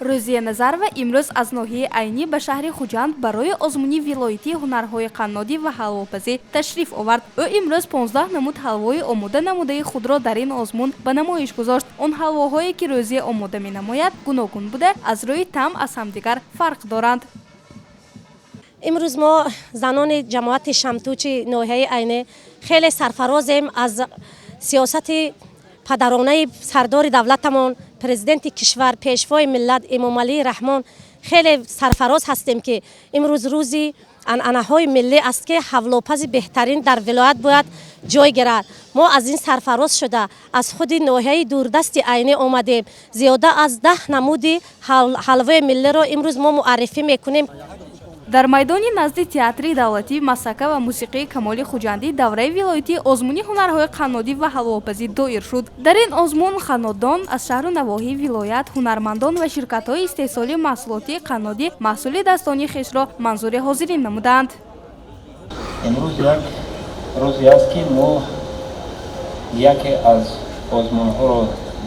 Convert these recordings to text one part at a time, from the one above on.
Рӯзия Назарова имрӯз аз ноҳияи Айнӣ ба шаҳри Хуҷанд барои озмуни вилоятии ҳунарҳои қаннодӣ ва ҳалвопазӣ ташриф овард. Ӯ имрӯз 15 намуд ҳалвои омода намудаи худро дар ин озмун ба намоиш гузошт. Он ҳалвоҳое, ки Рӯзия омода менамояд, гуногун буда, аз рӯи таъм аз ҳамдигар фарқ доранд. Имрӯз мо, занони ҷамоати Шамтучи ноҳияи Айнӣ, хеле сарфарозем аз сиёсати падаронаи сардори давлатамон, президенти кишвар, пешвои миллат Эмомалӣ Раҳмон. Хеле сарфароз ҳастем, ки имрӯз рӯзи анъанаҳои миллӣ аст, ки ҳалвопази беҳтарин дар вилоят бояд ҷой гирад. Мо аз ин сарфароз шуда, аз худи ноҳияи дурдасти Айнӣ омадем. Зиёда аз 10 намуди ҳалвои миллиро имрӯз мо муаррифӣ мекунем. Дар майдони назди Театри давлатии масҳака ва мусиқии Камоли Хуҷандӣ давраи вилоятии озмуни ҳунарҳои қаннодӣ ва ҳалвопазӣ доир шуд. Дар ин озмун қаннодон аз шаҳру навоҳии вилоят, ҳунармандон ва ширкатҳои истеҳсолии маҳсулоти қаннодӣ маҳсули дастони хешро манзури ҳозирин намуданд. Имрӯз як рӯзе аст, ки мо яке аз озмунҳоро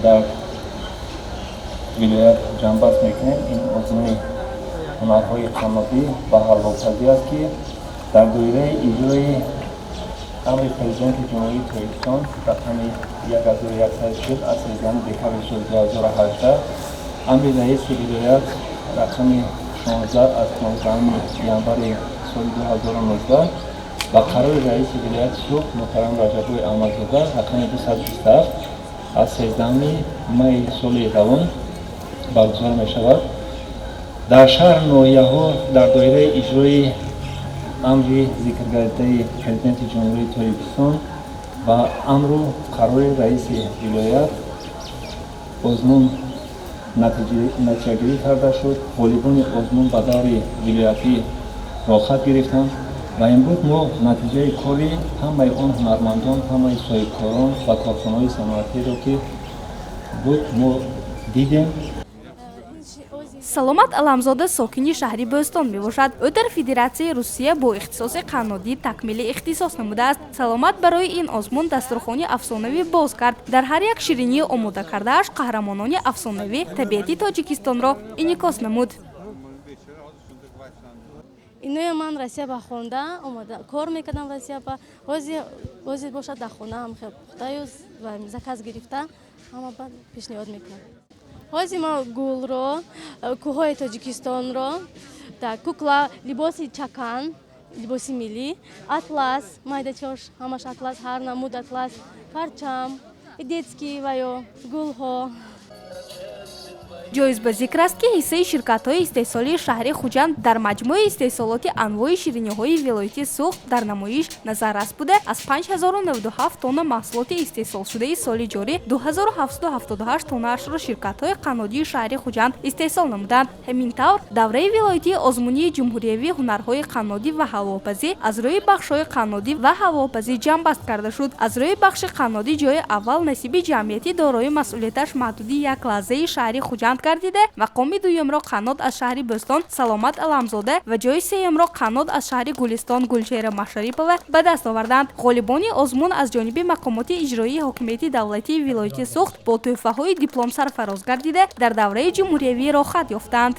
дар вилоят ҷамъбаст мекунем. Ин озмуни ҳунарҳои қаннодӣ ва ҳалвопазӣ аст, ки дар доираи иҷрои амри Президенти Ҷумҳурии Тоҷикистон рақами 1140 аз 13 декабри соли 2018, амри раиси вилоят рақами 16 аз 15 январи соли 2019 ва қарори раиси вилояти Суғд муҳтарам Раҷаббой Аҳмадзода рақами 227 аз 13 майи соли равон баргузор мешавад. Дар шаҳр, ноҳияҳо дар доираи иҷрои амри зикргардидаи Президенти Ҷумҳурии Тоҷикистон ва амру қарори раиси вилоят озмун натиҷагирӣ карда шуд. Ғолибони озмун ба даври вилоятӣ роҳхат гирифтанд ва имрӯз мо натиҷаи кори ҳамаи он ҳунармандон, ҳамаи соҳибкорон ва корхонаҳои саноатиро, ки буд, мо дидем. Саломат Аламзода сокини шаҳри Бӯстон мебошад. Ӯ дар Федератсияи Русия бо ихтисоси қаннодӣ такмили ихтисос намудааст. Саломат барои ин озмун дастурхони афсонавӣ боз кард. Дар ҳар як ширинии омода кардааш қаҳрамонони афсонавӣ, табиати Тоҷикистонро инъикос намуд. Иноя ман Россия ба хонда омода кор мекардам. Россия ба ҳозир бошад, дар хонаам хел пухтаю заказ гирифта, ҳама ба пешниҳод мекунам. Ҳозир ма гулро, кӯҳҳои Тоҷикистонро, кукла, либоси чакан, либоси миллӣ, атлас, майдачош, ҳамаш атлас, ҳар намуд атлас, парчам, детский ва ё гулҳо. Ҷоиз ба зикр аст, ки ҳиссаи ширкатҳои истеҳсолии шаҳри Хуҷанд дар маҷмӯи истеҳсолоти анвои шириниҳои вилояти Суғд дар намоиш назаррас буда, аз 5097 тонна маҳсулоти истеҳсолшудаи соли ҷорӣ 2778 тоннаашро ширкатҳои қаннодии шаҳри Хуҷанд истеҳсол намуданд. Ҳамин тавр, давраи вилоятии озмунии ҷумҳуриявии ҳунарҳои қаннодӣ ва ҳалвопазӣ аз рӯи бахшҳои қаннодӣ ва ҳалвопазӣ ҷамъбаст карда шуд. Аз рӯи бахши қаннодӣ ҷои аввал насиби ҷамъияти дорои масъулияташ маҳдуди «Як лаҳзаи» шаҳри Хуҷанд гардида, мақоми дуюмро қаннод аз шаҳри Бӯстон Саломат Аламзода ва ҷои сеюмро қаннод аз шаҳри Гулистон Гулчеҳра Машарипова ба даст оварданд. Ғолибони озмун аз ҷониби мақомоти иҷроии ҳокимияти давлатии вилояти Суғд бо тӯҳфаҳои диплом сарфароз гардида, дар давраи ҷумҳуриявӣ роҳхат ёфтанд.